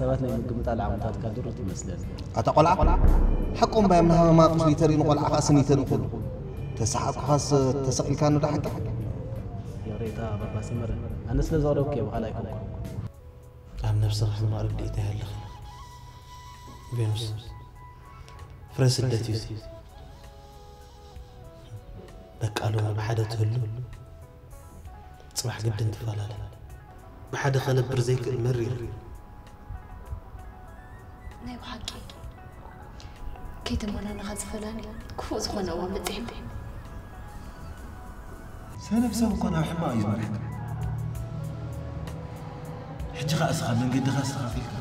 ሰባት ናይ ምግምጣል ዓቕምታትካ ድሩት ይመስለኒ። ኣታ ቆልዓ፣ ሓቆም ባዮም ንሃመማ ቁስሊ ተርኢ፣ ንቆልዓ ከዓ ስኒ ተርኢ ኩሉ። ተሰሓቅኩኻስ ተሰቒልካ እንዶ ሓቂ። ይቕሬታ ባባ ሰመረ፣ ኣነ ስለ ዘቕረብኩ እየ ብኻልእ ኣይኮንኩን። ኣብ ነብስኻ ሕማቕ ርድኢት ኣይሃልኽን ቬኑስ። ፍረ ስደት እዩ እዚ። በቃ ሎሚ ብሓደ ትህሉ፣ ጽባሕ ግድን ትፈላለ። ብሓደ ከነብር ዘይክእል መሪር። ናይ ብሓቂ ከይተመናነኻ ዝፈላኒ ክፉእ ዝኾነ እዋን በፂሕና። ሰነፍ ሰብ እኮ ናብ ሕማቕ እዩ ዝመርሕካ። ሕጂ ኸኣ እስኻ መንገድኻ ኣስተኻኺልካ፣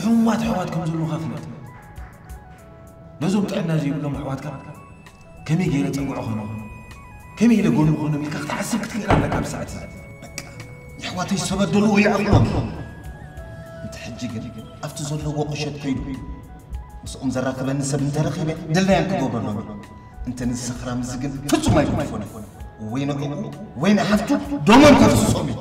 ሕሙማት ኣሕዋት ከም ዘለኻ ፍለጥ። ነዞም ጥዕና ዘይብሎም ኣሕዋትካ ከመይ ገይረ ጸግዖ ኾኖም፣ ከመይ ኢለ ጎኑ ኾኖም ኢልካ ክትሓስብ ክትክእል ኣለካ። ኣብ ሰዓት እዛ በቃ፣ የሕዋተይ ዝተበደሉ ይዕቕቦም። እንተ ሕጂ ግን ኣብቲ ዘለዎ ቁሸት ከይዱ ምስኦም ዘራኽበኒ ሰብ እንተረኺበ ድላያን ክገብረሎም። እንተ ንዚ ሰኽራም እዚ ግን ፍጹም ኣይገድፎን። ወይ ንዕኡ ወይ ንሓፍቱ ደሞም ከፍስሶም እዩ።